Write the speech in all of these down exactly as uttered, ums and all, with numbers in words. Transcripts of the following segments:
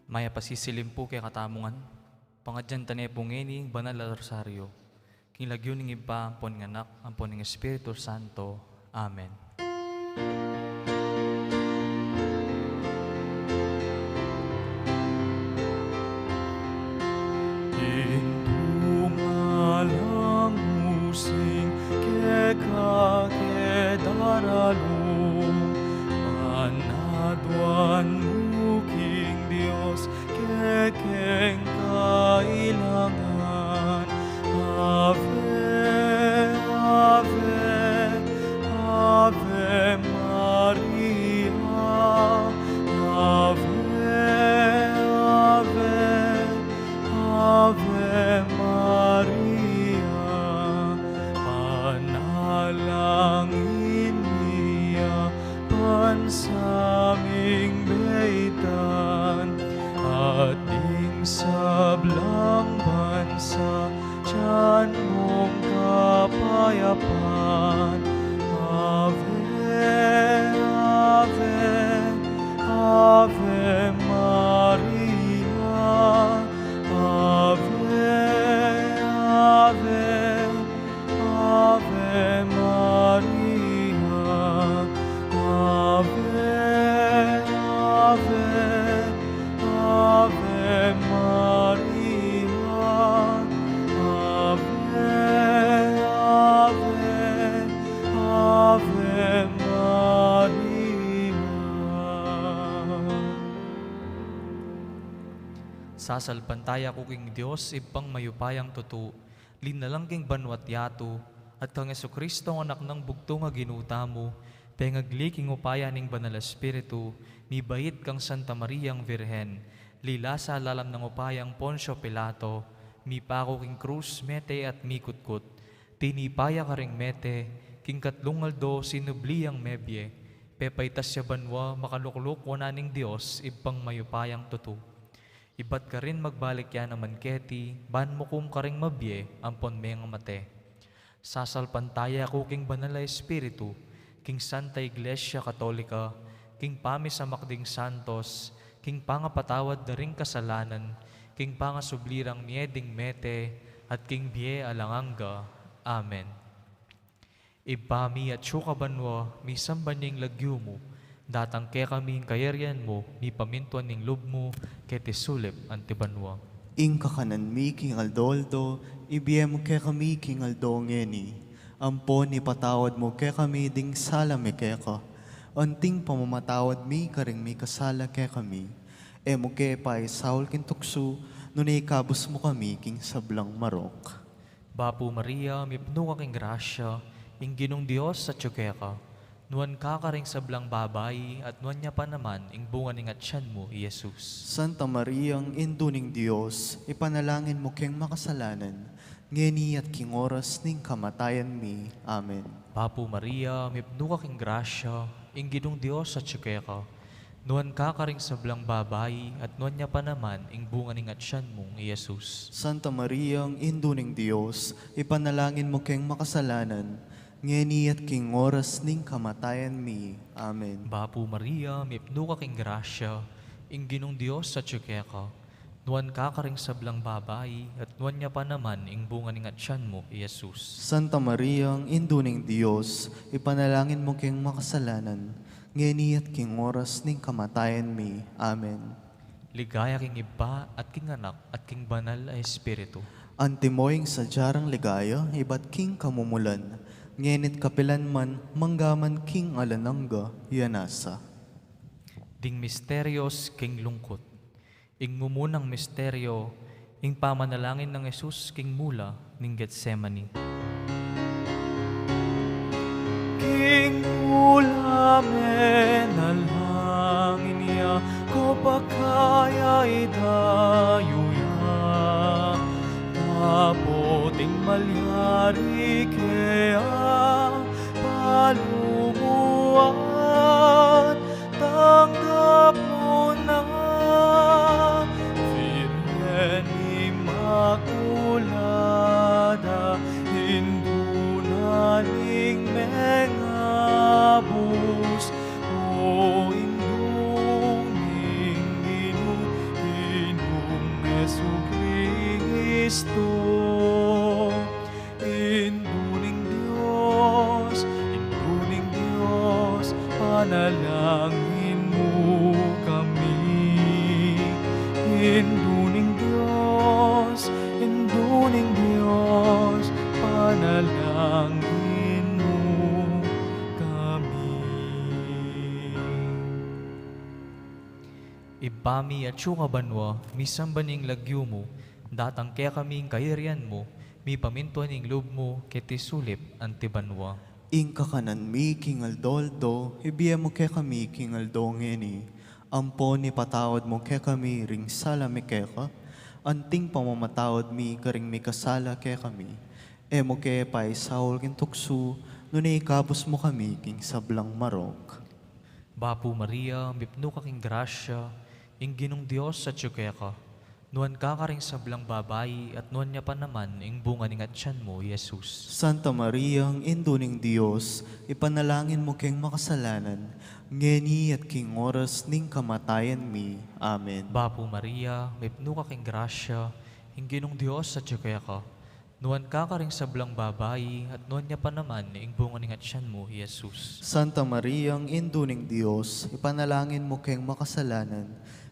Mayap a sisilim pu kekatamu ngan, pangadyan tane pu ngeni ing banal a rosaryo. King lagyu ning Ibpa, ampon ning Anak, ampon ning Espiritu Santo. Amen. Ing dumalang using keka ke daralu, panaduan mu king Dios kekeng kailangan. Ave, Ave, Ave Maria, Ave, Ave, Ave Maria. Panalangin mi a bansa ming baitan, at ding sablang bansa tiyan mung kapayapan. Ave, Ave, Ave Maria, Ave, Ave, Ave Maria, Ave, Ave, Ave Maria, Ave, Ave, Ave Maria. Sasalpantaya ku king Dios, Ibpang mayupayang tutu, linalang king banua't yatu, at kang Jesucristo, Anak nang bugtung a Ginu tamu, pengagli king upaya ning Banal Espiritu, mibait kang Santa Mariang Virgen, lilasa lalam nang upayang Poncio Pilato, mipaku king krus, mete at mikutkut. Tinipa ya karing mete, king katlung aldo sinubli yang mebie, pepaitas ya banua, makalukluk wanan ning Dios, Ibpang mayupayang tutu. Ibat karin magbalik ya naman keti, ban mukum karing mabie ampon mengamate. Sasalpantaya ku king Banal a Espiritu, king Santa Iglesia Katolika, king pamisamak ding santos, king pangapatawad da ring kasalanan, king pangasubli rang mie ding mete, at king bie alang angga. Amen. Ibpa mi, atsu ka banua, misamban ya ing lagyu mu, datang kekami ing kayarian mu, mipamintuan ing lub mu, keti sulip anti banua. Ing kakanan mi king aldo-aldo, ibie mu kekami king aldo ngeni. Ampon ipatawad mu kekami ding sala mi keka, anting pamamatawad mi karing mikasala kekami. E mu ke paisaul king tuksu, nune ikabus mu kami king sablang marok. Bapu Maria, mipnu ka king grasya, ing Ginung Dios atyu keka. Nuan ka karing sablang babai, at nuan ya pa naman ing bunga ning atyan mu, i Jesus. Santa Mariang Indu ning Dios, ipanalangin mu keng makasalanan, ngeni at king oras ning kamatayan mi. Amen. Bapu Maria, mipnu ka king grasya, ing Ginung Dios atyu keka. Nuan ka karing sablang babai, at nuan ya pa naman ing bunga ning atyan mu, i Jesus. Santa Mariang Indu ning Dios, ipanalangin mu keng makasalanan, ngeni at king oras ning kamatayan mi. Amen. Bapu Maria, mipnu ka king grasya, ing Ginung Dios atyu keka. Nuan ka karing sablang babai, at nuan ya pa naman ing bunga ning atyan mu, i Jesus. Santa Mariang Indu ning Dios, ipanalangin mu keng makasalanan, ngeni at king oras ning kamatayan mi. Amen. Ligaya king Ibpa, at king Anak, at king Banal a Espiritu. Antimo ing sadya rang ligaya, ibat king kamumulan, ngeni't kapilan man, manggaman king alang angga. Yana sa. Ding misterios king lungkut. Ing mumunang misterio, ing pamanalangin nang Jesus king mula ning Getsemani. King mula menalangin ya, ko pa kaya idayu ya, dapot ing malyari ke ya palumuan, tanggap mu na, Virgen Imakulada, Indu na ning mengabus, o Indu ning Ginu, Kristo, Indu ning Dios, Indu ning Dios, panalangin mu kami. Indu ning Dios, Indu ning Dios, panalangin mu kami. Ibpa mi, atsu ka banua, misamban ya ing lagyu mu, datang kekami ing kayarian mu, mipamintuan ing lub mu keti sulip anti banua. Ing kakanan mi king aldo-aldo, ibie mu kekami king aldo ngeni. Ampon ipatawad mu kekami ring sala mi keka, anting pamamatawad mi karing mikasala kekami. E mu ke paisaul king tuksu, nune ikabus mu kami king sablang marok. Bapu Maria, mipnu ka king grasya, ing Ginung Dios atyu keka. Nuan ka karing sablang babai, at nuan ya pa naman ing bunga ning atyan mu, i Jesus. Santa Maria, Indu ning Dios, ipanalangin mu keng makasalanan, ngeni at king oras ning kamatayan mi. Amen. Bapu Maria, mipnu ka king grasya, ing Ginung Dios atyu keka. Nuan ka karing sablang babai, at nuan ya pa naman ing bunga ning atyan mu, i Jesus. Santa Maria, Indu ning Dios, ipanalangin mu keng makasalanan,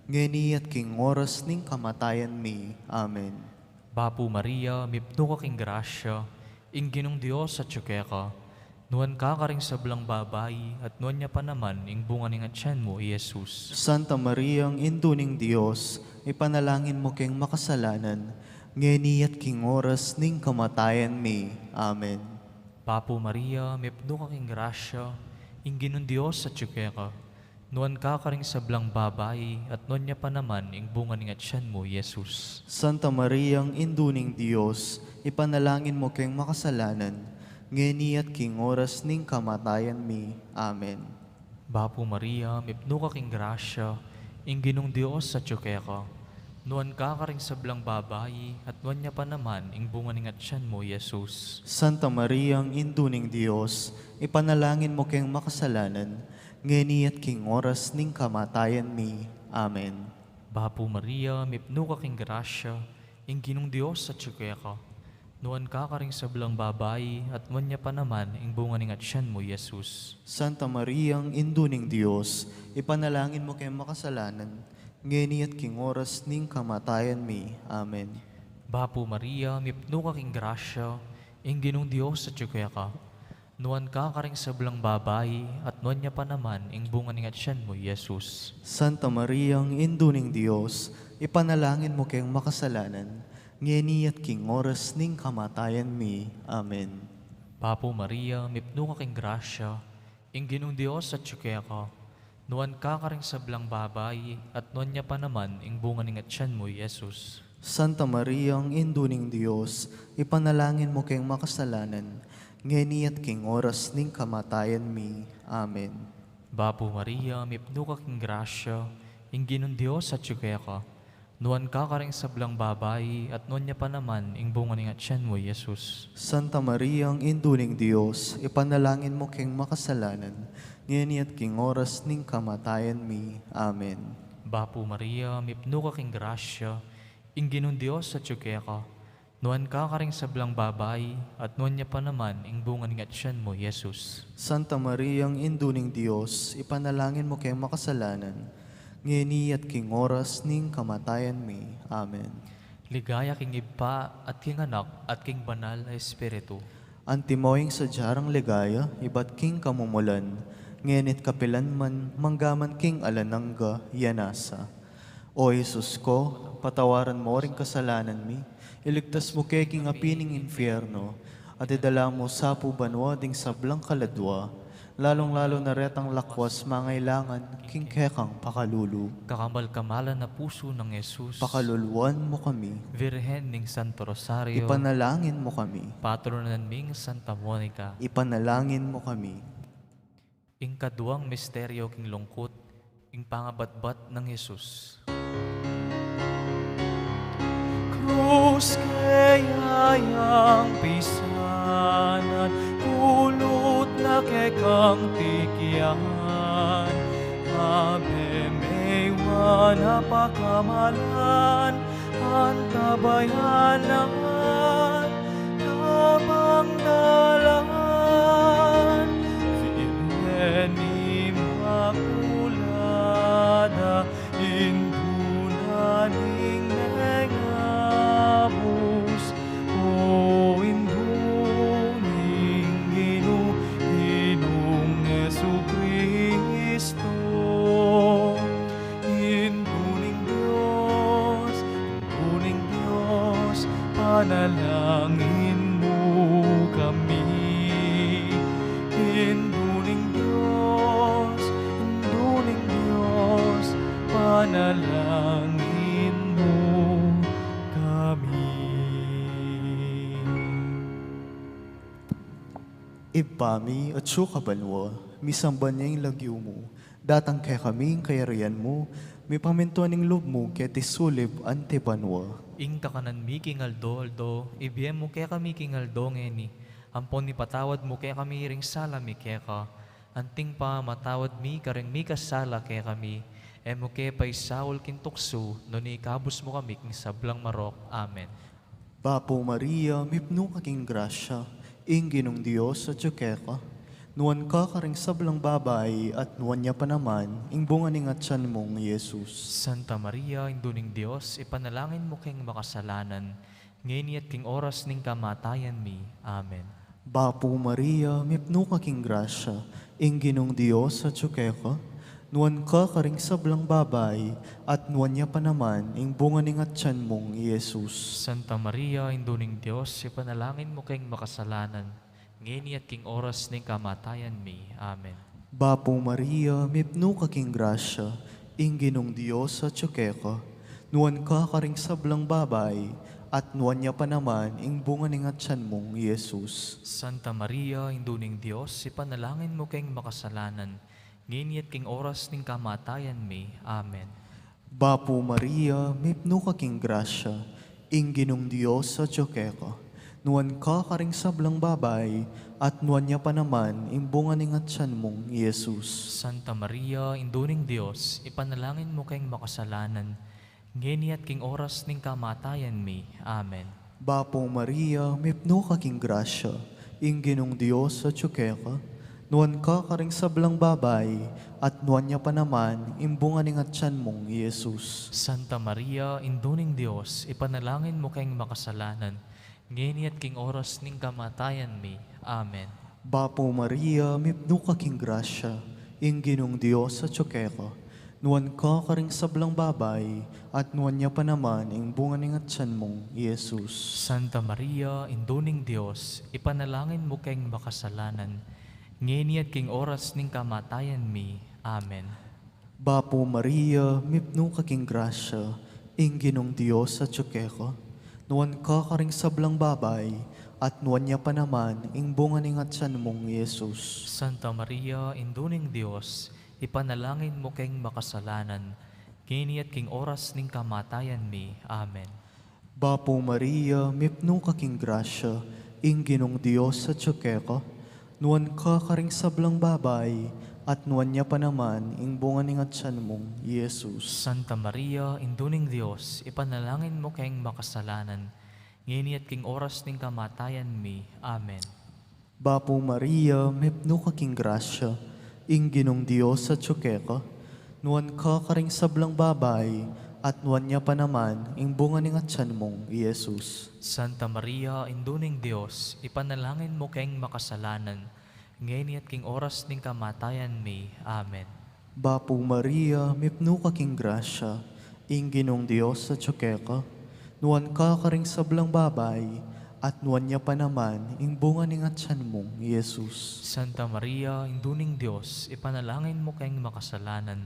ngeni at king oras ning kamatayan mi. Amen. Bapu Maria, mipnu ka king grasya, ing Ginung Dios atyu keka. Nuan ka karing sablang babai, at nuan ya pa naman ing bunga ning atyan mu, i Jesus. Santa Maria, Indu ning Dios, ipanalangin mu keng makasalanan, ngeni at king oras ning kamatayan mi. Amen. Bapu Maria, mipnu ka king grasya, ing Ginung Dios atyu keka. Nuan ka karing sablang babai, at nuan ya pa naman ing bunga ning atyan mu, i Jesus. Santa Maria, Indu ning Dios, ipanalangin mu keng makasalanan, ngeni at king oras ning kamatayan mi. Amen. Bapu Maria, mipnu ka king grasya, ing Ginung Dios atyu keka. Nuan ka karing sablang babai, at nuan ya pa naman ing bunga ning atyan mu, i Jesus. Santa Maria, Indu ning Dios, ipanalangin mu keng makasalanan, ngeni at king oras ning kamatayan mi. Amen. Bapu Maria, mipnu ka king grasya, ing Ginung Dios atyu keka. Nuan ka karing sablang babai, at nuan ya pa naman ing bunga ning atyan mu, i Jesus. Santa Maria, Indu ning Dios, ipanalangin mu keng makasalanan, ngeni at king oras ning kamatayan mi. Amen. Bapu Maria, mipnu ka king grasya, ing Ginung Dios atyu keka. Nuan ka karing sablang babai, at nuan ya pa naman ing bunga ning atyan mu, i Jesus. Santa Maria, Indu ning Dios, ipanalangin mu keng makasalanan, ngeni at king oras ning kamatayan mi. Amen. Bapu Maria, mipnu ka king grasya, ing Ginung Dios atyu keka. Nuan ka karing sablang babai, at nuan ya pa naman ing bunga ning atyan mu, i Jesus. Santa Maria, Indu ning Dios, ipanalangin mu keng makasalanan, ngeni at king oras ning kamatayan mi. Amen. Bapu Maria, mipnu ka king grasya, ing Ginung Dios atyu keka. Nuan ka karing sablang babai, at nuan ya pa naman ing bunga ning atyan mu, i Jesus. Santa Maria, Indu ning Dios, ipanalangin mu keng makasalanan, ngeni at king oras ning kamatayan mi. Amen. Bapu Maria, mipnu ka king grasya, ing Ginung Dios atyu keka. Nuan ka karing sablang babai, at nuan ya pa naman ing bunga ning atyan mu, i Jesus. Santa Maria, Indu ning Dios, ipanalangin mu keng makasalanan, ngeni at king oras ning kamatayan mi. Amen. Ligaya king Ibpa, at king Anak, at king Banal a Espiritu. Antimo ing sadya rang ligaya, ibat king kamumulan, ngeni at kapilan man, manggaman king alang angga. Amen. O Jesus ko, patawaran mu ring kasalanan mi, iligtas mu ke king api ning infierno, at idala mu sa pu banua ding sablang kaladua, lalung-lalu na retang lakwas mangailangan king kekang pakalulu. Kakammal-kammalan a pusu nang Jesus. Pakaluluan mu kami. Virgen ning Santo Rosario. Ipanalangin mu kami. Patronan ming Santa Monica. Ipanalangin mu kami. Ing kaduang misteryo king lungkut, ing pangabatbat nang Jesus. Krus keyang pisan at pulutna kekang tikyan, abe meywan a pakamalan, Antabayanan, kabang dalan, Virgen Inmaculada, Indu na ning mengabus, o Indu ning Ginu, Ginung Jesucristo. Indu ning Dios, Indu ning Dios, panalangin mu kami. Indu ning Dios, Indu ning Dios, panalangin mu kami. Ibpa mi, atsu ka banua, misamban ya ing lagyu mu, datang kekami ing kayarian mu, mipamintuan ing lub mu keti sulip anti banua. Ing kakanan mi king aldo-aldo, ibie mu kekami king aldo ngeni, ampon ipatawad mu kekami ring sala mi keka, anting pamamatawad mi karing mikasala kekami, e mu ke paisaul king tuksu, nune ikabus mu kami king sablang marok. Amen. Bapu Maria, mipnu ka king grasya, ing Ginung Dios atyu keka, nuan ka karing sablang babai, at nuan ya pa naman ing bunga ning atyan mung Jesus. Santa Maria, Indu ning Dios, ipanalangin mu keng makasalanan, ngeni at king oras ning kamatayan mi. Amen. Bapu Maria, mipnu ka king grasya, ing Ginung Dios atyu keka, nuan ka karing sablang babai, at nuan ya pa naman ing bunga ning atyan mung Jesus. Santa Maria, Indu ning Dios, ipanalangin mu keng makasalanan, ngeni at king oras ning kamatayan mi. Amen. Bapu Maria, mipnu ka king grasya, ing Ginung Dios atyu keka, nuan ka karing sablang babai, at nuan ya pa naman ing bunga ning atyan mung Jesus. Santa Maria, Indu ning Dios, ipanalangin mu keng makasalanan, ngeni at king oras ning kamatayan mi. Amen. Bapu Maria, mipnu ka king grasya, ing Ginung Dios atyu keka, nuan ka karing sablang babai, at nuan ya pa naman ing bunga ning atyan mung Jesus. Santa Maria, Indu ning Dios, ipanalangin mu keng makasalanan, ngeni at king oras ning kamatayan mi. Amen. Bapu Maria, mipnu ka king grasya, ing Ginung Dios atyu keka, nuan ka karing sablang babai, at nuan ya pa naman ing bunga ning atyan mung Jesus. Santa Maria, Indu ning Dios, ipanalangin mu keng makasalanan, ngeni at king oras ning kamatayan mi. Amen. Bapu Maria, mipnu ka king grasya, ing Ginung Dios atyu keka, nuan ka karing sablang babai, at nuan ya pa naman ing bunga ning atyan mung Jesus. Santa Maria, Indu ning Dios, ipanalangin mu keng makasalanan, ngeni at king oras ning kamatayan mi. Amen. Bapu Maria, mipnu ka king grasya, ing Ginung Dios atyu keka, nuan ka karing sablang babai, at nuan ya pa naman ing bunga ning atyan mung Jesus. Santa Maria, Indu ning Dios, ipanalangin mu keng makasalanan, ngeni at king oras ning kamatayan mi. Amen. Bapu Maria, mipnu ka king grasya, ing Ginung Dios atyu keka, nuan ka karing sablang babai, at nuan ya pa naman ing bunga ning atyan mung Jesus. Santa Maria, Indu ning Dios, ipanalangin mu keng makasalanan, ngeni at king oras ning kamatayan mi. Amen. Bapu Maria, mipnu ka king grasya, ing Ginung Dios atyu keka, nuan ka karing sablang babai, at nuan ya pa naman ing bunga ning atyan mung Jesus. Santa Maria, Indu ning Dios, ipanalangin mu keng makasalanan, ngeni at king oras ning kamatayan mi. Amen. Bapu Maria, mipnu ka king grasya, ing Ginung Dios atyu keka, nuan ka karing sablang babai, at nuan ya pa naman ing bunga ning atyan mung Jesus. Santa Maria, Indu ning Dios, ipanalangin mu keng makasalanan,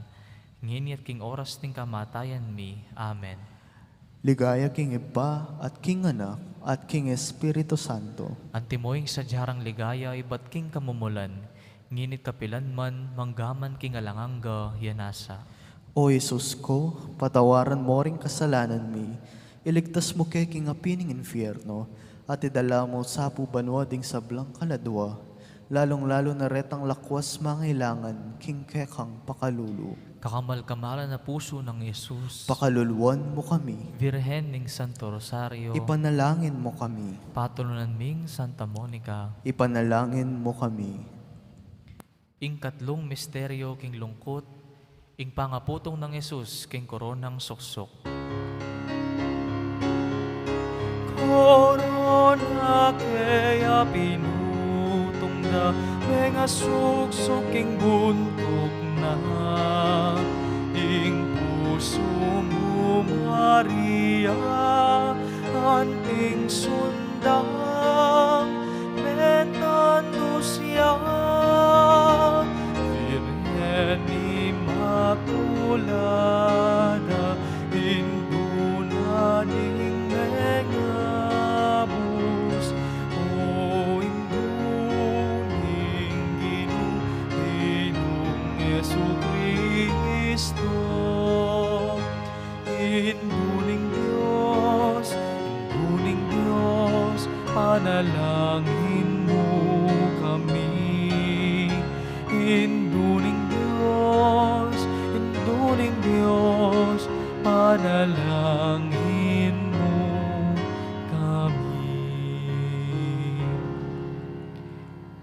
ngeni at king oras ning kamatayan mi. Amen. Ligaya king Ibpa, at king Anak, at king Espiritu Santo. Antimo ing sadya rang ligaya ibat king kamumulan, ngeni at kapilan man, manggaman king alang angga, ya nasa. O Jesus ko, patawaran mo ring kasalanan mi, iligtas mu ke king api ning infierno, at idala mu sa pu banua ding sablang kaladua, lalung-lalu na retang lakwas mangailangan king kekang pakalulu. Kakamal-kamalan a pusu nang Jesus. Pakaluluan mu kami. Virgen ning Santo Rosario. Ipanalangin mu kami. Patronan ming Santa Monica. Ipanalangin mu kami. Ing katlung misteryo king lungkut, ing pangaputung nang Jesus king koronang suksuk. Korona keya pinutung da, mengasuksuk king buntuk na, ing pusu mu Maria, anting sundang, mentanus ya, Virgen Inmakulada, Indu na ning mengabus, o Indu ning Ginu, Ginung Jesucristo. Indu ning Dios, Indu ning Dios, panalangin mu kami. Indu ning Dios, Indu ning Dios, panalangin mu kami.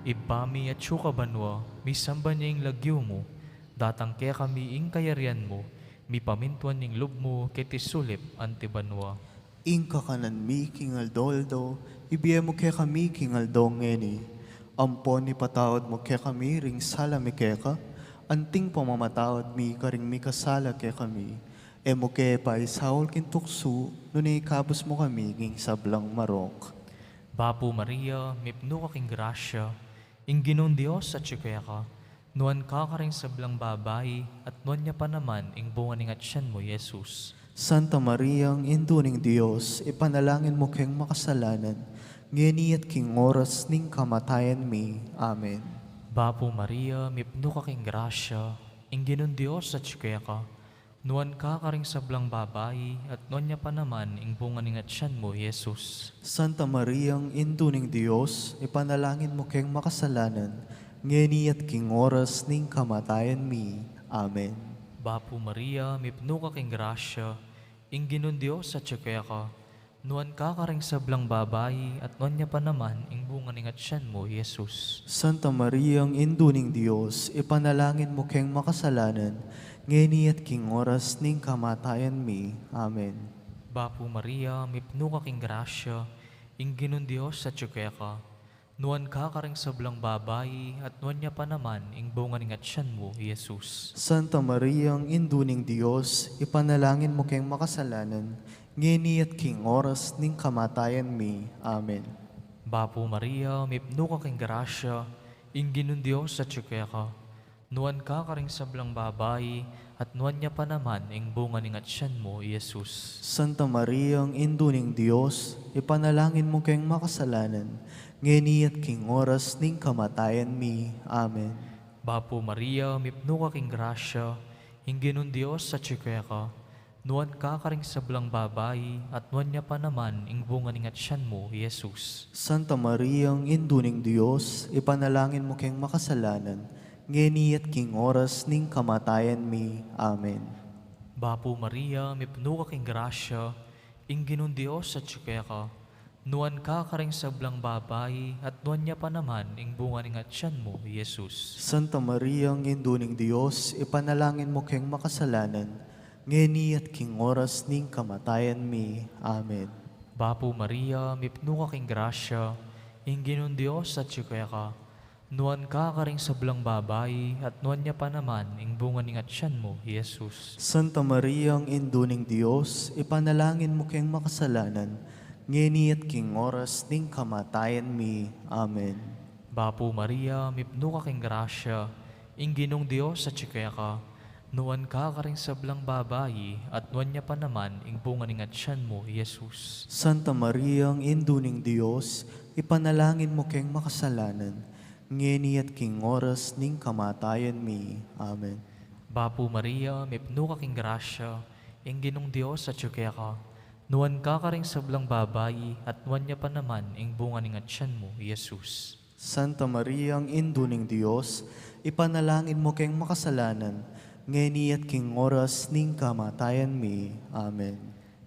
Ibpa mi, atsu ka banua, misamban ya ing lagyu mu, datang kekami ing kayarian mu, mipamintuan ing lub mu keti sulip anti banua. Ing kakanan mi king aldo-aldo, ibie mu kekami king aldo ngeni. Ampon ipatawad mu kekami ring sala mi keka, anting pamamatawad mi karing mikasala kekami. E mu ke paisaul king tuksu, nune ikabus mu kami king sablang marok. Bapu Maria, mipnu ka king grasya, ing Ginung Dios atyu keka, nuan ka karing sablang babai, at nuan ya pa naman ing bunga ning atyan mu, Jesus. Santa Mariang Indu ning Dios, ipanalangin mu keng makasalanan, ngeni at king oras ning kamatayan mi. Amen. Bapu Maria, mipnu ka king grasya, ing Ginung Dios atyu keka, nuan ka karing sablang babai, at nuan ya pa naman ing bunga ning atyan mu, Jesus. Santa Mariang Indu ning Dios, ipanalangin mu keng makasalanan, ngeni at king oras ning kamatayan mi. Amen. Bapu Maria, mipnu ka king grasya, ing Ginung Dios atyu keka, nuan ka karing sablang babai, at nuan ya pa naman ing bunga ning atyan mu, Jesus. Santa Mariang Indu ning Dios, ipanalangin mu keng makasalanan, ngeni at king oras ning kamatayan mi. Amen. Bapu Maria, mipnu ka king grasya, ing Ginung Dios atyu keka, nuan ka karing sablang babai, at nuan ya pa naman ing bunga ning atyan mu, Jesus. Santa Mariang Indu ning Dios, ipanalangin mu keng makasalanan, ngeni at king oras ning kamatayan mi. Amen. Bapu Maria, mipnu ka king grasya, ing Ginung Dios atyu keka, nuan ka karing sablang babai, at nuan ya pa naman ing bunga ning atyan mu, Jesus. Santa Mariang Indu ning Dios, ipanalangin mu keng makasalanan, ngeni at king oras ning kamatayan mi. Amen. Bapu Maria, mipnu ka king grasya, ing Ginung Dios atyu keka, nuan ka karing sablang babai, at nuan ya pa naman ing bunga ning atyan mu, Jesus. Santa Mariang Indu ning Dios, ipanalangin mu keng makasalanan, ngeni at king oras ning kamatayan mi. Amen. Bapu Maria, mipnu ka king grasya, ing Ginung Dios atyu keka, nuan ka karing sablang babai, at nuan ya pa naman ing bunga ning atyan mu, Jesus. Santa Mariang Indu ning Dios, ipanalangin mu keng makasalanan, ngeni at king oras ning kamatayan mi. Amen. Bapu Maria, mipnu ka king grasya, ing Ginung Dios atyu keka, nuan ka karing sablang babai, at nuan ya pa naman ing bunga ning atyan mu, Jesus. Santa Mariang Indu ning Dios, ipanalangin mu keng makasalanan, ngeni at king oras ning kamatayan mi. Amen. Bapu Maria, mipnu ka king grasya, ing Ginung Dios atyu keka, nuan ka karing sablang babai, at nuan ya pa naman ing bunga ning atyan mu, Jesus. Santa Mariang Indu ning Dios, ipanalangin mu keng makasalanan, ngeni at king oras ning kamatayan mi. Amen. Bapu Maria, mipnu ka king grasya, ing Ginung Dios atyu keka, nuan ka karing sablang babai, at nuan ya pa naman ing bunga ning atyan mu, Jesus. Santa Mariang Indu ning Dios, ipanalangin mu keng makasalanan, Ngeni at king oras ning kamatayan mi. Amen.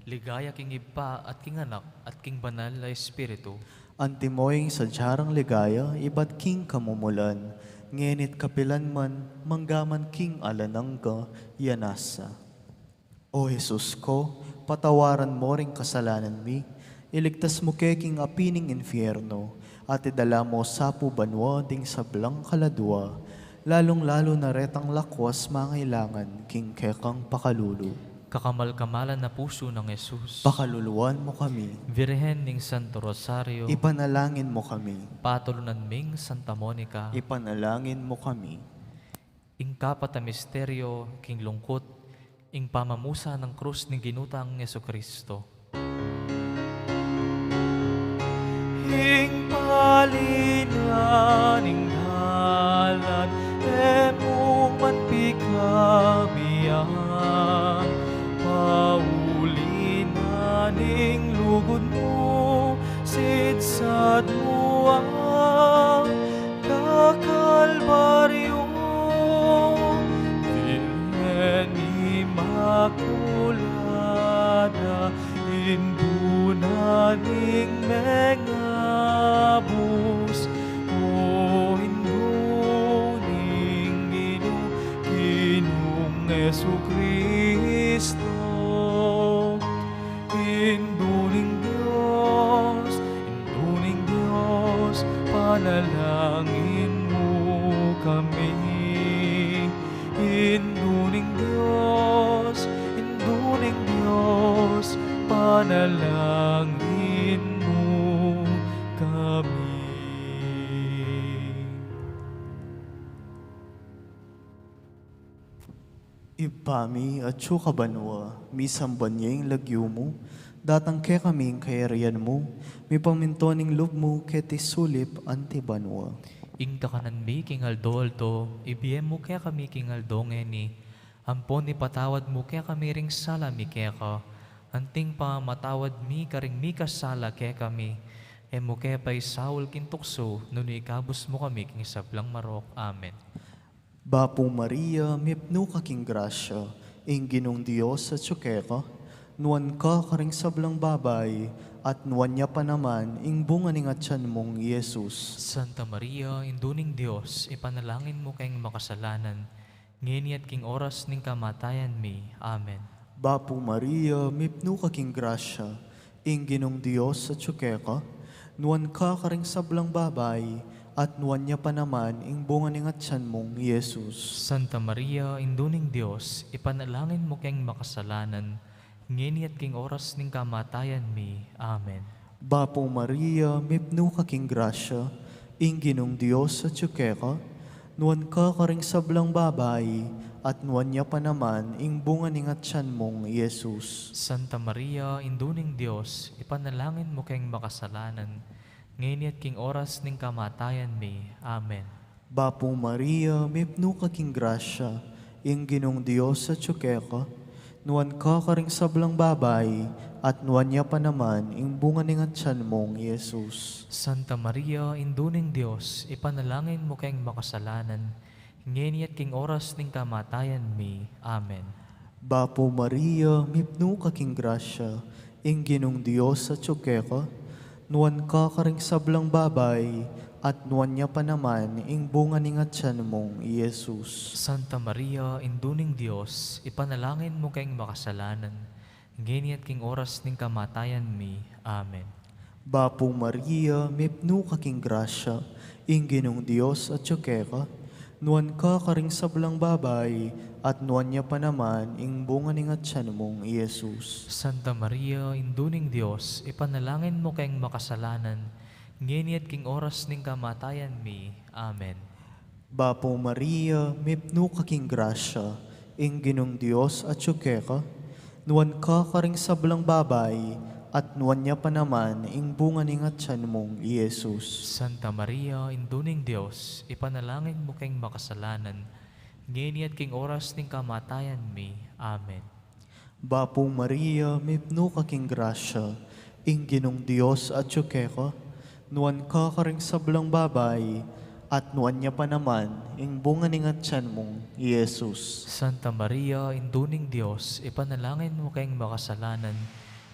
Ligaya king Ibpa, at king Anak, at king Banal a Espiritu. Antimo ing sadya rang ligaya ibat king kamumulan, ngeni at kapilan man, manggaman king alang angga. Amen. O Jesus ko, patawaran mo ring kasalanan mi, iligtas mu ke king api ning infierno, at idala mo sa pu banua ding sablang kaladua, lalung-lalu na retang lakuas mangailangan king kekang pakalulu. Kakamal-kamalan a pusu nang Jesus. Pakaluluan mu kami. Virgen ning Santo Rosario. Ipanalangin mu kami. Patulunan ming Santa Monica. Ipanalangin mu kami. Ing kapat a misteryo king lungkut, ing pamamusa nang krus ning Ginu tang Jesucristo. Ing pali na ning dalan, e mu man pikabian, pauli na ning lugud mu, sidsad mu a kakalbaryu. Virgen Imakulada, Indu na ning mengabus, o Indu ning Ginu, Ginung Jesucristo. Indu ning Dios, Indu ning Dios, panalangin mu kami. Indu ning Dios, Indu ning Dios, panalangin mu kami. Ibpa mi, atsu ka banua, misamban ya ing lagyu mu, datang kekami ing kayarian mu, mipamintuan ing lub mu keti sulip anti banua. Ing kakanan mi king aldo-aldo, ibie mu kekami king aldo ngeni, ampon ipatawad mu kekami ring sala mi keka, anting pamamatawad mi karing mikasala kekami, e mu ke paisaul king tuksu, nune ikabus mu kami king sablang marok. Amen. Bapu Maria, mipnu ka king grasya, ing Ginung Dios atsu keka, nuan ka karing sablang babai, at nuan ya pa naman ing bunga ning atian mung Jesus. Santa Maria, Indu ning Dios, ipanalangin mu keng makasalanan, ngeni at king oras ning kamatayan mi. Amen. Bapu Maria, mipnu ka king grasya, ing Ginung Dios atsu keka, nuan ka karing sablang babai, at nuan ya pa naman ing bunga ning atian mung Jesus. Santa Maria, Indu ning Dios, ipanalangin mu keng makasalanan, ngeni at king oras ning kamatayan mi. Amen. Bapu Maria, mipnu ka king grasya, ing Ginung Dios atsu keka, nuan ka karing sablang babai, at nuan ya pa naman ing bunga ning atian mung Jesus. Santa Maria, Indu ning Dios, ipanalangin mu keng makasalanan, ngeni at king oras ning kamatayan mi. Amen. Bapu Maria, mipnu ka king grasya, ing Ginung Dios atsu keka, nuan ka karing sablang babai, at nuan ya pa naman ing bunga ning atian mung Jesus. Santa Maria, Indu ning Dios, ipanalangin mu keng makasalanan, ngeni at king oras ning kamatayan mi. Amen. Bapu Maria, mipnu ka king grasya, ing Ginung Dios atsu keka, nuan ka karing sablang babai, at nuan ya pa naman ing bunga ning atian mung Jesus. Santa Maria, Indu ning Dios, ipanalangin mu keng makasalanan, ngeni at king oras ning kamatayan mi. Amen. Bapu Maria, mipnu ka king grasya, ing Ginung Dios atsu keka, nuan ka karing sablang babai, at nuan ya pa naman ing bunga ning atian mung Jesus. Santa Maria, Indu ning Dios, ipanalangin mu keng makasalanan, ngeni at king oras ning kamatayan mi. Amen. Bapu Maria, mipnu ka king grasya, ing Ginung Dios atsu keka, nuan ka karing sablang babai, at nuan ya pa naman ing bunga ning atian mung Jesus. Santa Maria, Indu ning Dios, ipanalangin mu keng makasalanan, ngeni at king oras ning kamatayan mi. Amen. Bapu Maria, mipnu ka king grasya, ing Ginung Dios atsu keka, nuan ka karing sablang babai, At nuan ya pa naman ing bunga ning atian mung i Jesus. Santa Maria, Indu ning Dios, ipanalangin mu keng makasalanan,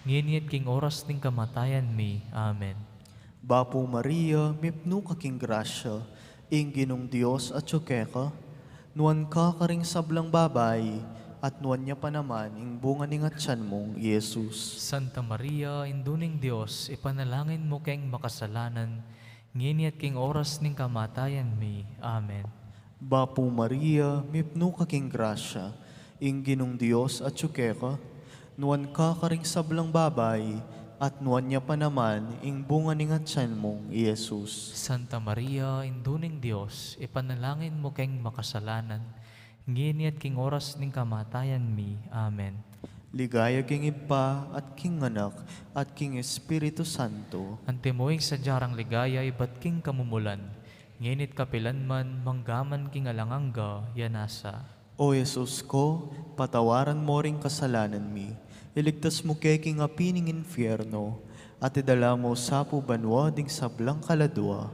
ngeni at king oras ning kamatayan mi. Amen. Bapu Maria, mipnu ka king grasya, ing Ginung Dios atyu keka, nuan ka karing sablang babai, at nuan ya pa naman ing bunga ning atian mung i Jesus. Santa Maria, Indu ning Dios, ipanalangin mu keng makasalanan, ngeni at king oras ning kamatayan mi. Amen. Bapu Maria, mipnu ka king grasya, ing Ginung Dios atyu keka, nuan ka karing sablang babai, at nuan ya pa naman ing bunga ning atian mung i Jesus. Santa Maria, Indu ning Dios, ipanalangin mu keng makasalanan, ngeni at king oras ning kamatayan mi. Amen. Ligaya king Ibpa, at king Anak, at king Espiritu Santo. Antimo ing sadya rang ligaya ibat king kamumulan, ngeni at kapilan man, mangga man king alang angga. Ya nasa. O Jesus ko, patawaran mo ring kasalanan mi, iligtas mu ke king api ning infierno, at idala mu sa pu banua ding sablang kaladua,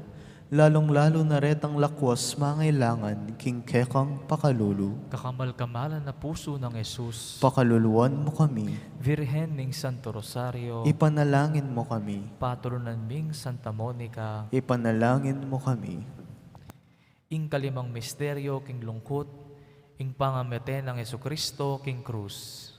lalung-lalu na retang lakwas mangailangan king kekang pakalulu. Kakamal-kamalan a pusu nang Jesus. Pakaluluan mu kami. Virgen ning Santo Rosario. Ipanalangin mu kami. Patronan ming Santa Monica. Ipanalangin mu kami. Ing kalimang misteryo king lungkut, ing pangamete nang Jesucristo king krus.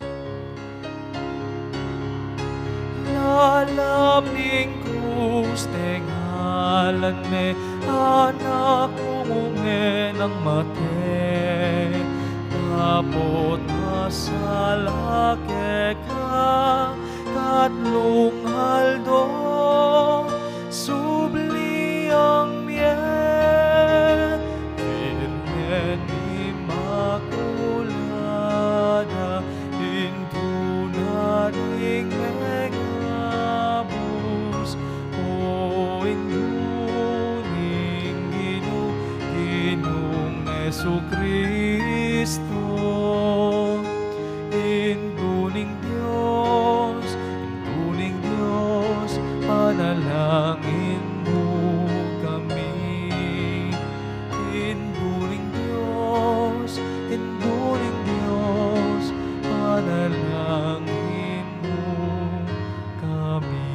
Lalam ning krus, tengalan me, Anak mung ngenang mate, dapot masala keka, tatlung aldo, subli yang mie, Birhen Inmakulada, Indu na ring mengabus, o Indu ning Ginu, Ginung Jesucristo. Indu ning Dios, Indu ning Dios, panalangin mu kami. Indu ning Dios, Indu ning Dios, panalangin mu kami.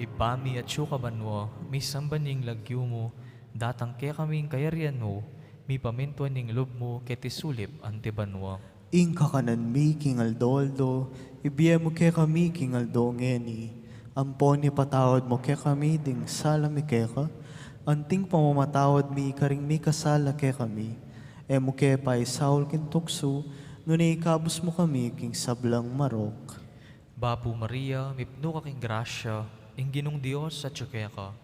Ibpa mi atsu ka banua, misamban ya ing lagyu mu, datang kekami ing kayarian mu, mipamintuan ing lub mu keti sulip anti banua. Ing kakanan mi king aldo-aldo, ibie mu kekami king aldo ngeni. Ampon ipatawad mu kekami ding sala mi keka, anting pamamatawad mi karing mikasala kekami. E mu ke paisaul king tuksu, nune ikabus mu kami king sablang marok. Bapu Maria, mipnu ka king grasya, ing Ginung Dios atyu keka.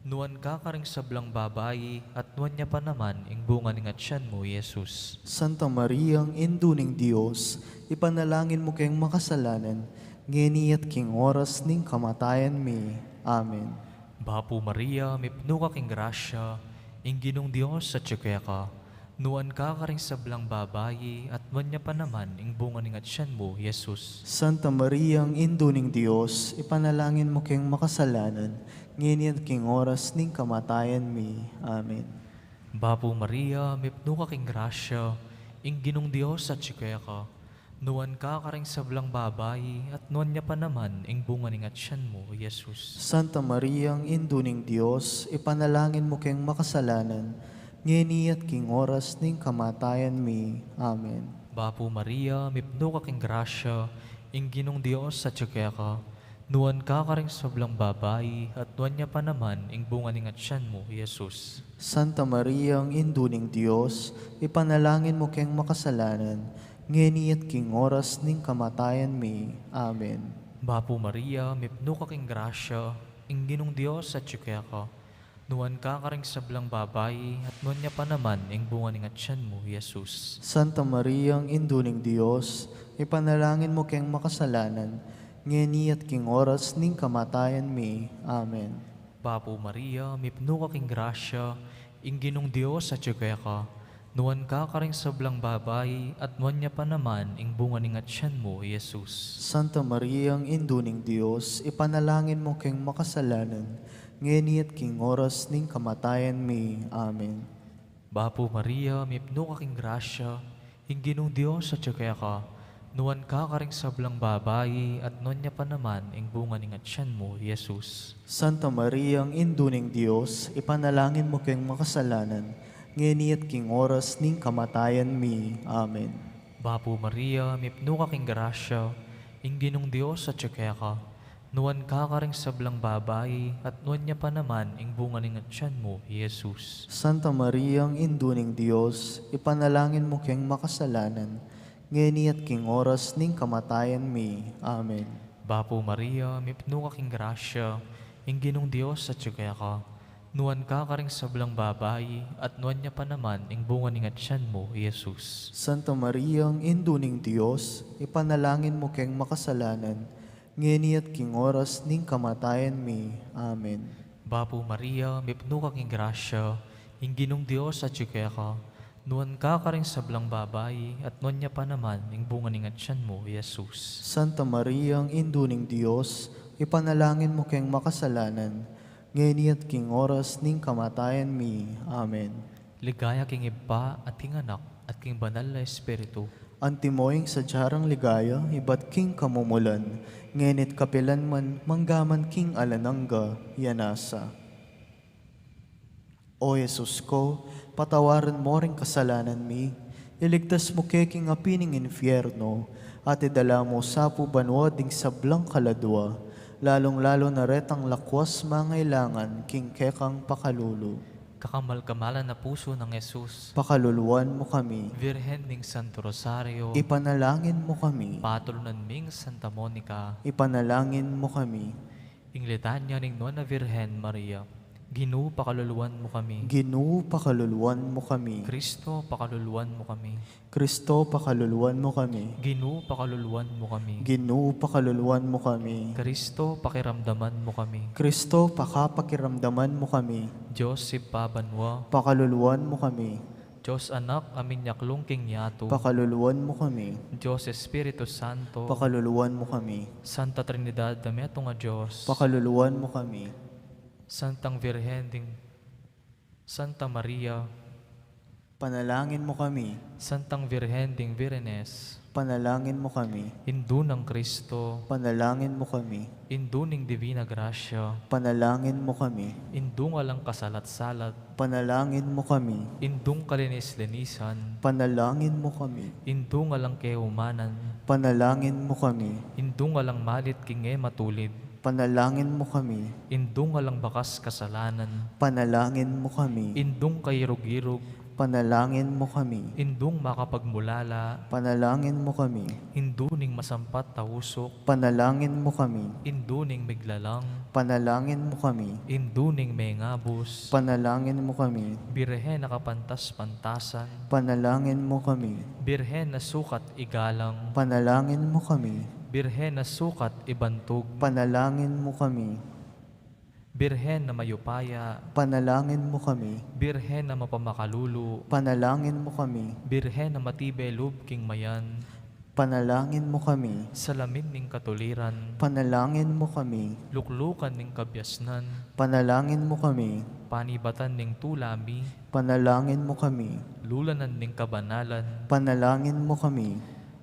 Nuan ka karing sablang babai, at nuan ya pa naman ing bunga ning atian mu, Jesus. Santa Maria, Indu ning Dios, ipanalangin mu keng makasalanan, ngeni at king oras ning kamatayan mi. Amen. Bapu Maria, mipnu ka king grasya, ing Ginung Dios atyu keka. Nuan ka karing sablang babai, at nuan ya pa naman ing bunga ning atian mu, Jesus. Santa Maria, Indu ning Dios, ipanalangin mu keng makasalanan, ngeni at king oras ning kamatayan mi. Amen. Bapu Maria, mipnu ka king grasya, ing Ginung Dios atyu keka. Nuan ka karing sablang babai, at nuan ya pa naman ing bunga ning atian mu, Jesus. Santa Maria, Indu ning Dios, ipanalangin mu keng makasalanan, ngeni at king oras ning kamatayan mi. Amen. Bapu Maria, mipnu ka king grasya, ing Ginung Dios atyu keka. Nuan ka karing sablang babai, at nuan ya pa naman ing bunga ning atian mu, Jesus. Santa Maria, Indu ning Dios, ipanalangin mu keng makasalanan, ngeni at king oras ning kamatayan mi. Amen. Bapu Maria, mipnu ka king grasya, ing Ginung Dios atyu keka. Nuan ka karing sablang babai, at nuan ya pa naman ing bunga ning atian mu, Jesus. Santa Maria, Indu ning Dios, ipanalangin mu keng makasalanan, ngeni at king oras ning kamatayan mi. Amen. Bapu Maria, mipnu ka king grasya, ing Ginung Dios atyu keka. Nuan ka karing sablang babai, at nuan ya pa naman ing bunga ning atian mu, Jesus. Santa Maria, Indu ning Dios, ipanalangin mu keng makasalanan, ngeni at king oras ning kamatayan mi. Amen. Bapu Maria, mipnu ka king grasya, ing Ginung Dios atyu keka, nuan ka karing sablang babai, at nuan ya pa naman ing bunga ning atyan mu, Jesus. Santa Maria, Indu ning Dios, ipanalangin mu keng makasalanan, ngeni at king oras ning kamatayan mi. Amen. Bapu Maria, mipnu ka king grasya, ing Ginung Dios atyu keka, nuan ka karing sablang babai, at nuan ya pa naman ing bunga ning atyan mu, Jesus. Santa Maria, Indu ning Dios, ipanalangin mu keng makasalanan, ngeni at king oras ning kamatayan mi. Amen. Bapu Maria, mipnu ka king grasya, ing Ginung Dios atyu keka, nuan ka karing sablang babai, at nuan ya pa naman ing bunga ning atyan mu, Jesus. Santa Maria, Indu ning Dios, ipanalangin mu keng makasalanan, ngeni at king oras ning kamatayan mi. Amen. Bapu Maria, mipnu ka king grasya, ing Ginung Dios atyu keka, nuan ka karing sablang babai, at nuan ya pa naman ing bunga ning atyan mu, Jesus. Santa Maria, Indu ning Dios, ipanalangin mu keng makasalanan, ngeni at king oras ning kamatayan mi. Amen. Ligaya king Ibpa, at king Anak, at king Banal a Espiritu. Antimo ing sadya rang ligaya, ibat king kamumulan, ngeni at kapilan man, manggaman king alang angga, ya nasa. O Jesus ko, patawaran mu ring kasalanan mi, iligtas mu ke king api ning infierno, at idala mu sa pu banua ding sablang kaladua, lalung-lalu na retang lakwas mangailangan king kekang pakalulu. Kakamal-kamalan a pusu nang Jesus. Pakaluluan mu kami. Virgen ning Santo Rosario. Ipanalangin mu kami. Patulunan ming Santa Monica. Ipanalangin mu kami. Ing litanya ning Nuan a Virgen Maria. Ginu, pakaluluan mu kami. Ginu, pakaluluan mu kami. Kristo, pakaluluan mu kami. Kristo, pakaluluan mu kami. Ginu, pakaluluan mu kami. Ginu, pakaluluan mu kami. Kristo, pakiramdaman mu kami. Kristo, pakapakiramdaman mu kami. Dios Ibpa banua. Pakaluluan mu kami. Dios Anak a minyaklung king yatu. Pakaluluan mu kami. Dios Espiritu Santo. Pakaluluan mu kami. Santa Trinidad a metung a Dios. Pakaluluan mu kami. Santang Virgen ding Santa Maria. Panalangin mu kami. Santang Virgen ding Virgenes. Panalangin mu kami. Indu nang Kristo. Panalangin mu kami. Indu ning Divina Gracia. Panalangin mu kami. Indung alang kasalat-salat. Panalangin mu kami. Indung kalinis-linisan. Panalangin mu kami. Indung alang kayumanan. Panalangin mu kami. Indung alang malit king e matulid. Panalangin mu kami. Indung alang bakas kasalanan. Panalangin mu kami. Indung kairug-irug. Panalangin mu kami. Indung makapagmulala. Panalangin mu kami. Indu ning masampat a usuk. Panalangin mu kami. Indu ning miglalang. Panalangin mu kami. Indu ning mengabus. Panalangin mu kami. Birhen a kapantas-pantasan. Panalangin mu kami. Birhen a sukat igalang. Panalangin mu kami. Birhen a sukat ibantug. Panalangin mu kami. Birhen a mayupaya. Panalangin mu kami. Birhen a mapamakalulu. Panalangin mu kami. Birhen a matibe lub king mayan. Panalangin mu kami. Salamin ning katuliran. Panalangin mu kami. Luklukan ning kabiasnan. Panalangin mu kami. Panibatan ning tula mi. Panalangin mu kami. Lulanan ning kabanalan. Panalangin mu kami.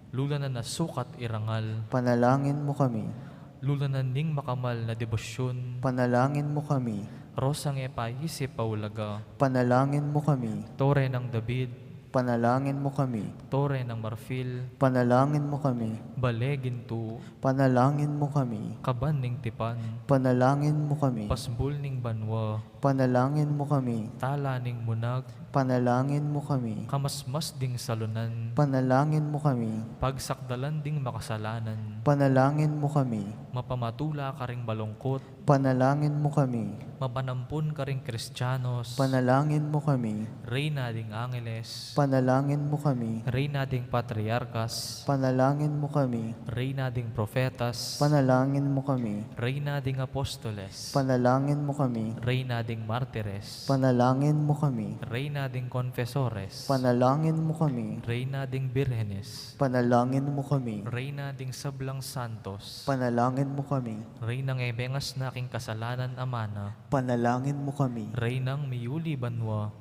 Lulanan a sukat irangal. Panalangin mu kami. Lulanan ning makamal na debosyun. Panalangin mu kami. Rosang e paisip a ulaga. Panalangin mu kami. Tore nang David. Panalangin mu kami. Tore nang marfil. Panalangin mu kami. Bale gintu. Panalangin mu kami. Kaban ning tipan. Panalangin mu kami. Pasbul ning banua. Panalangin mu kami. Tala ning munag. Panalangin mu kami. Kamasmas ding salunan. Panalangin mu kami. Pagsakdalan ding makasalanan. Panalangin mu kami. Mapamatula karing malungkut. Panalangin mu kami. Mapanampun karing Kristianos. Panalangin mu kami. Reyna ding Angeles. Panalangin mu kami. Reyna ding Patriarkas. Panalangin mu kami. Reyna ding Profetas. Panalangin mu kami. Reyna ding Apostoles. Panalangin mu kami. Reyna ding martires. Panalangin mu kami. Reyna ding konfesores. Panalangin mu kami. Reyna ding birhenes. Panalangin mu kami. Reyna ding sablang santos. Panalangin mu kami. Reynang e mengasna king kasalanan a mana. Panalangin mu kami. Reynang miyuli banua.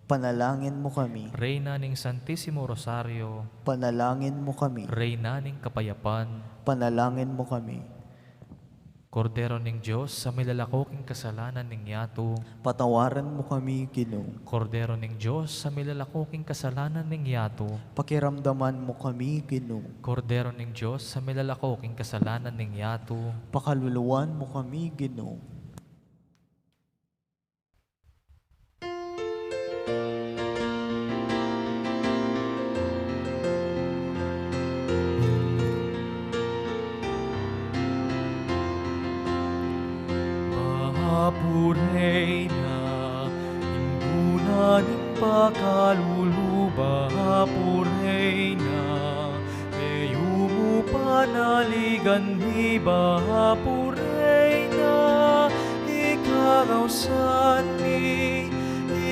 Panalangin mu kami. Reyna ning Santisimo Rosario. Panalangin mu kami. Reyna ning kapayapan. Panalangin mu kami. Kordero ning Dios, a milalako king kasalanan ning yatu. Patawaran mu kami, Ginu. Kordero ning Dios, a milalako king kasalanan ning yatu. Pakiramdaman mu kami, Ginu. Kordero ning Dios, a milalako king kasalanan ning yatu. Pakaluluan mu kami, Ginu. Bapu Reyna, imbuna ning pakalulu, Bapu Reyna, meyumu panaligan mi, Bapu Reyna, ikaraw san mi,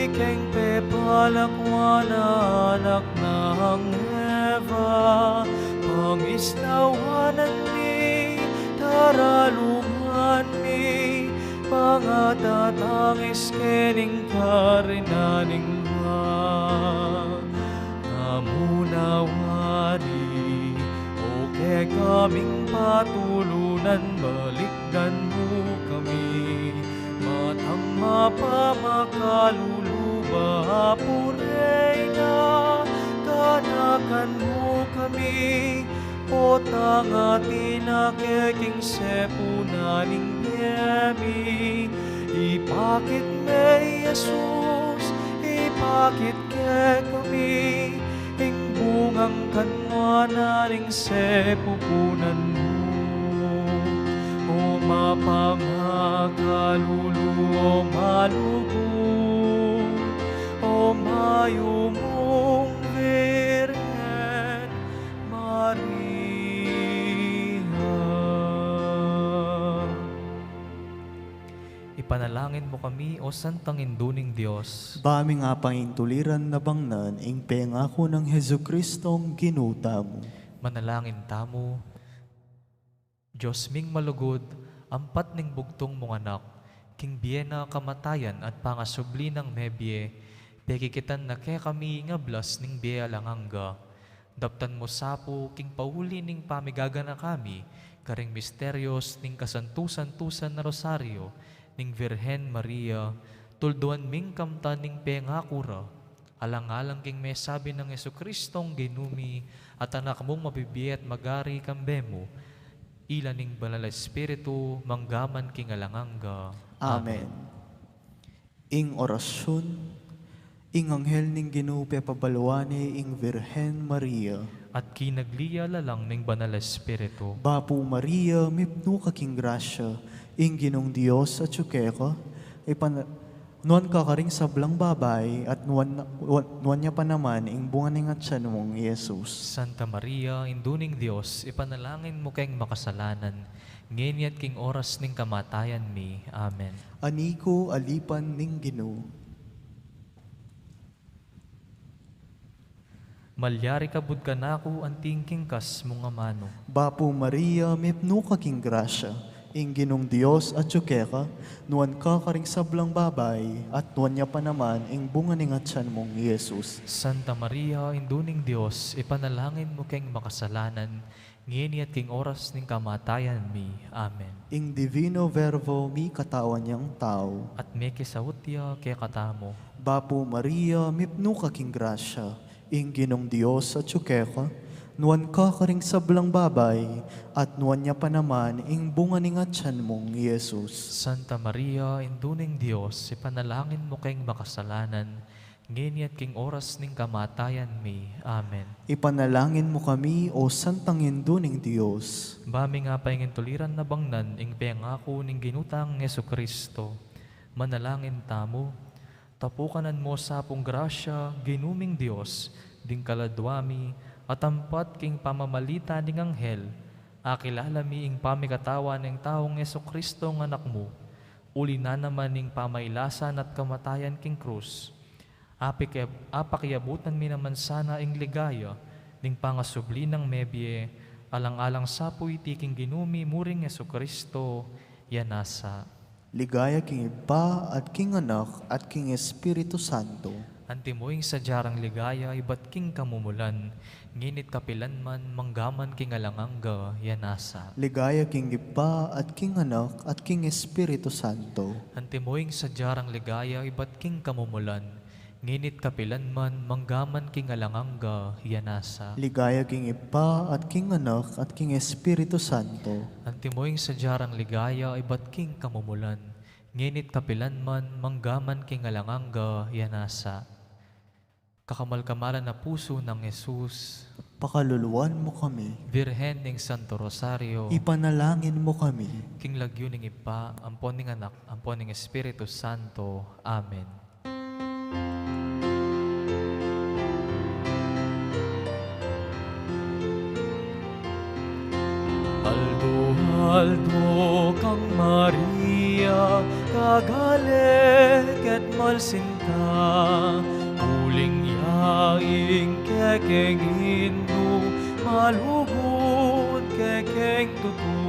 ikeng pepalakwan a anak nang Eva, pangisnawanan mi, taralungan mi, pangatatangis ke ning karinan ning Ibpa. Kamu na wari, o kekaming patulunan, balikdan mu kami. Matang mapamakalulu, Bapu Reyna, ganakan mu kami, potang atin a ke king sepunan ning bie mi. Ipakit me i Jesus, ipakit kekami ing bungang kanwanan ning sepupunan mu. O mapamakalulu, o malugud, o mayumung Virgen Maria. Ipanalangin mu kami, o Santang Indu ning Dios. Ba ming apangintuliran na bangnan ing pengaku nang Jesucristong Ginu tamu. Manalangin tamu. Dios ming malugud, ampat ning bugtung mung Anak, king bie na, kamatayan at pangasubli nang mebie, pekikitan na kekami ing ablas ning bie alang angga. Daptan mu sa pu king pauli ning pamigaganaka mi karing misterios ning kasantu-santusan a Rosario ning Virgen Maria, tulduan ming kamtan ning pengaku ra, alang-alang king mesabi nang Jesucristong Ginu mi, at Anak mung mabibie at magari kambe mu, ila ning Banal a Espiritu, mangga man king alang angga. Amen. Amen. Ing orasyun. Ing anghel ning Ginu pepabaluan ne ing Virgen Maria. At kinagli ya lalang ning Banal a Espiritu. Bapu Maria, mipnu ka king grasya, ing Ginung Dios atyu keka, ipan-, nuan ka karing sablang babai, at nuan, nuan ya pa naman ing bunga ning atyan mung Jesus. Santa Maria, Indu ning Dios, ipanalangin mu keng makasalanan, ngeni at king oras ning kamatayan mi. Amen. Ani ku, alipan ning Ginu. Malyari kabud kanaku anting king kas mung amanu. Bapu Maria, mipnu ka king grasya, ing Ginung Dios atyu keka, nuan ka karing sablang babai, at nuan ya pa naman ing bunga ning atyan mung Jesus. Santa Maria, Indu ning Dios, ipanalangin mu keng makasalanan, ngeni at king oras ning kamatayan mi. Amen. Ing Divino Verbo mikatawan yang tau. At mekisaut ya kekatamu. Bapu Maria, mipnu ka king grasya, ing Ginung Dios atyu keka, nuan ka karing sablang babai, at nuan ya pa naman ing bunga ning atyan mung Jesus. Santa Maria, Indu ning Dios, ipanalangin mu keng makasalanan, ngeni at king oras ning kamatayan mi. Amen. Ipanalangin mu kami, o Santang Indu ning Dios. Ba ming apangintuliran na bangnan ing pengaku ning Ginu tang Jesucristo. Manalangin tamu. Tapukanan mu sa pung grasya, Ginu ming Dios, ding kaladua mi, at ampat king pamamalita ning anghel, akilala mi ing pamikatawan ning taung Jesucristong Anak mu. Uli na naman ning pamailasan at kamatayan king krus, apike-, apakiabutan mi naman sana ing ligaya ning pangasubli nang mebie, alang-alang sa pu iti king Ginu mi muring Jesucristo, ya nasa. Ligaya king Ibpa, at king Anak, at king Espiritu Santo. Antimo ing sadya rang ligaya ibat king kamumulan, ngenit kapilan man, manggaman king alang angga, ya nasa. Ligaya king Ibpa, at king Anak, at king Espiritu Santo. Antimo ing sadya rang ligaya ibat king kamumulan, ngenit kapilan man, manggaman king alang angga, ya nasa. Ligaya king Ibpa, at king Anak, at king Espiritu Santo. Antimo ing sadya rang ligaya ibat king kamumulan, ngenit kapilan man, manggaman king alang angga, ya nasa. Kakamal-kamalan a pusu nang Jesus, pakaluluan mu kami. Birhen ning Santo Rosario, ipanalangin mu kami. King lagyu ning Ibpa, ampon ning Anak, ampon ning Espiritu Santo. Amen. Aldo-aldo kang Maria, kagale ket malsinta, uling ya ing kekeng Indu, malugud kekeng tutu,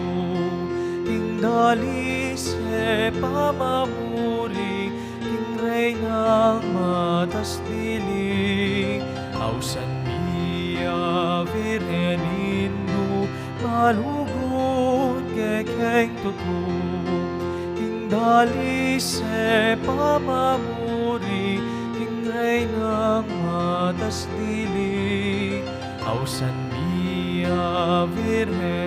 king dalise pamamuri, king Reynang matas dili. Ausan mi ya, Birhen Indu, malugud kekeng tutu, king dalise pamamuri, king Reynang matas dili. Ausan mi ya, Birhen